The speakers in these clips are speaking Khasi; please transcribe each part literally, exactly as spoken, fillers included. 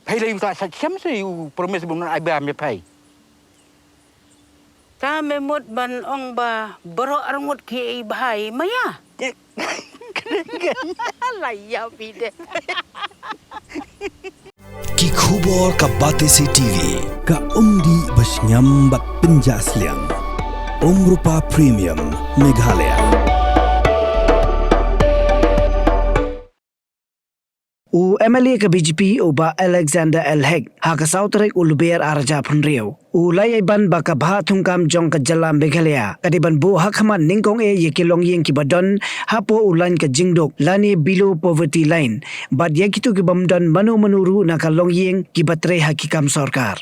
Phai lei u ta sa chem se u promise bun ai ba me phai. Ta me mut ban ong ba baroh arngut ki ei bhai maya. La ya bide. Ki khubor ka Batesi T V, ka umdih ba shngiam bad pynjah sliang. Umrupa Premium, Meghalaya. U M L A ka B J P u Bah Alexander L Hek, ha ka saw tarik u Lber ar hajar arphew hynriew, u la ïai ban ba ka bhah thungkam jong ka jylla Meghalaya ka dei ban buh ha khmat nyngkong eh ïa ki longïing kiba don hapoh u lain ka jingduk lane below poverty line, bad ïa kito ki bym don mano mano ruh na ka longïing kiba trei ha ki kam sorkar.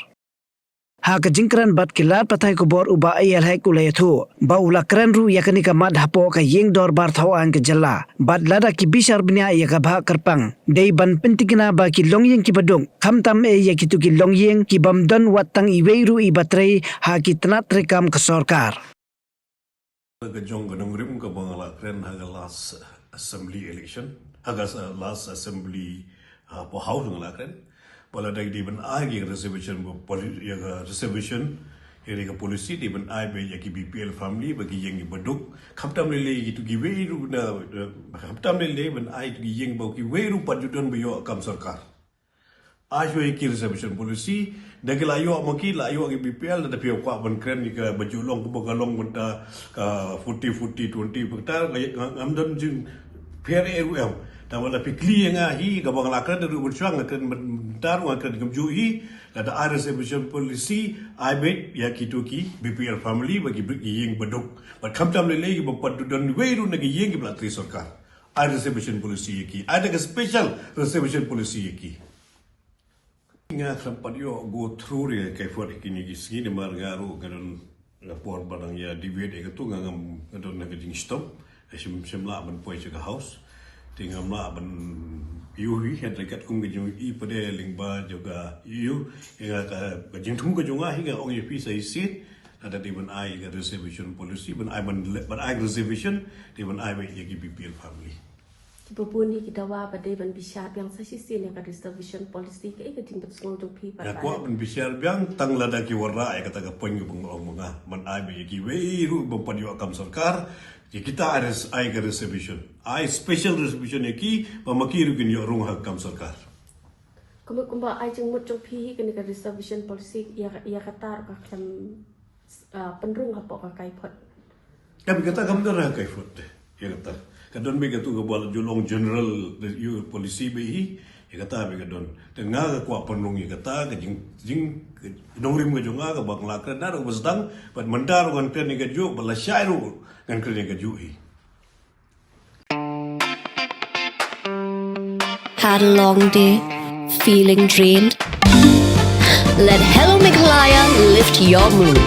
Ha ka jingkren bad ki lad pathai khubor u Bah L Hek u la ïathuh ba u la kren ruh ïa kane ka mat hapoh ka ïing dorbar thaw aiñ ka jylla, bad lada ki bishar bniah ïa ka bhah kyrpang, dei ban pyntikna ba ki longïing kiba duk, khamtam eh ïa kito ki longïing ki bym don wat tang iwei ruh iba trei ha ki tnat treikam ka sorkar. Ka jong ka nongrim kaba nga la kren ha ka last assembly election, ha ka s-, last assembly, ah, hapoh House nga la kren. Ba lada dei ban ai ïa ka reservation, ba poli-, ïa ka reservation, ïa ka policy dei ban ai ba ïa ki B P L family, ba ki ïing kiba duk. Khamtam lei lei kito kiwei ruh na, na, khamtam lei lei ban ai kito ki ïing ba kiwei ruh pat ju don ba ïoh kam sorkar. Ai shuwa ïa ki reservation policy, da ki la ïoh ma ki, la ïoh ki B P L, da phi kwah ban kren ïa kaba ju long kaba ka long mynta ka forty, forty, twenty, ba kata, nga, nga, ngam don jingpher eh ruh em. Tangba lada phi kylli ïa nga hi, kaba nga la kren ruh mynshuwa, nga kren mynta ruh nga kren kumjuh hi, lada ai reservation policy, ai beit ïa kito ki B P L family, ba ki bit ki ïing ba duk. Bad khamtam lei lei, kiba pat don wei ruh na ki ïing kiba la trei sorkar. Ai reservation policy ïa ki. Ai da ka special reservation policy ïa ki. Nga khlem pat ïoh go through ïa ka effort kine ki sngi namar nga ruh nga don na por ba dang ïa debate ïa katu nga ngam, nga don na ka jingshitom. Nga shim, shim lah ban poi sha ka House. Te ngam lah ban ïohi hynrei katkum ka jingïohi pat lyngba jong ka ïohi. Nga ka, ka jingthmu ka jong nga hi nga ong ïa phi sa shisien. Lada dei ban ai ka reservation policy, ban ai ban le-, ban ai reservation, dei ban ai beit ïa ki B P L family. Kiba bun hi ki dawa ba dei ban bishar biang sa shisien ïa ka reservation policy, kaei ka jingpynsngew jong phi pat? Nga kwah ban bishar biang tang lada ki wanrah ïa kata ka point kaba nga ong ma nga. Ban ai beit ïa kiwei ruh bym pat ïoh kam sorkar, ïa kita ai res-, ai ka reservation. Ai special reservation ïa ki, ba ma ki ruh kin ïoh rung ha ka kam sorkar. Kumba, kumba ai jingmut jong phi hi kane ka reservation policy ïa, ïa kata ruh ka khlem, ah, pynrung hapoh ka kaiphod. Em, kata kam don ha ka kaiphod te. Ïa kata. Ka don beit katu kaba la ju long general, ïa, policy beit hi. Ïa kata beit ka don. Te nga ka kwah pynrung ïa kata, ka jing, jing, ka nongrim ka jong nga kaba nga la kren naduh ba sdang, bad mynta ruh ngan kren ïa kajuh, bad lashai ruh ngan kren ïa kajuh hi. Had a long day? Feeling drained? Let Hello Meghalaya lift your mood.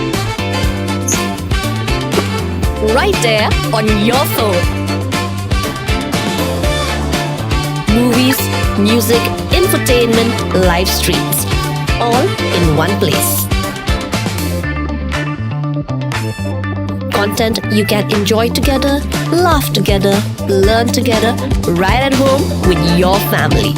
Right there on your phone. Movies, music, entertainment, live streams, all in one place. Content you can enjoy together, laugh together, learn together, right at home with your family.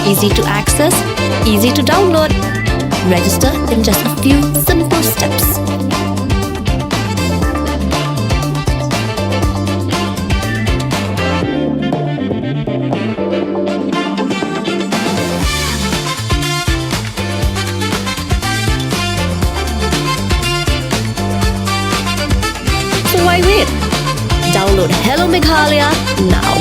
Easy to access, easy to download. Register in just a few simple steps. So why wait? Download Hello Meghalaya now.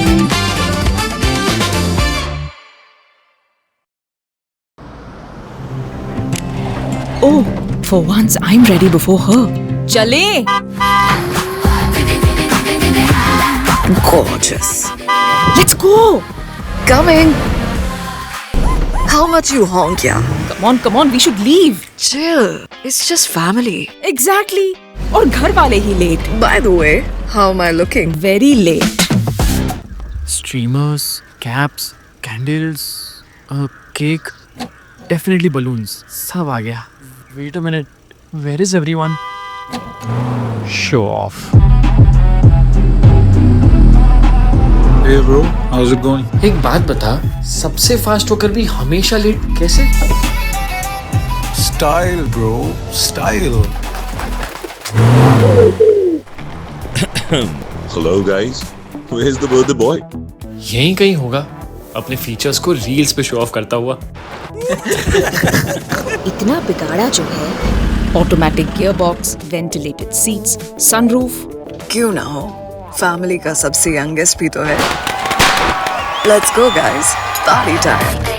Oh, for once I'm ready before her. Chale! Gorgeous. Let's go! Coming! How much you honk, yeah? Come on, come on, we should leave. Chill. It's just family. Exactly. और घर वाले ही late. By the way, how am I looking? Very late. Streamers, caps, candles, a cake, definitely balloons. सब आ गया. Wait a minute. Where is everyone? Show off. How's it going? एक बात बता, सबसे फास्ट होकर भी हमेशा लेट कैसे? Style, bro. Style. Hello, guys. Where's the birthday boy? यहीं कहीं होगा, अपने फीचर्स को रील्स पे शो ऑफ करता हुआ। इतना बिगाड़ा जो है। Automatic gearbox, ventilated seats, sunroof। क्यों ना हो, फैमिली का सबसे यंगेस्ट भी तो है। Let's go, guys. Party time.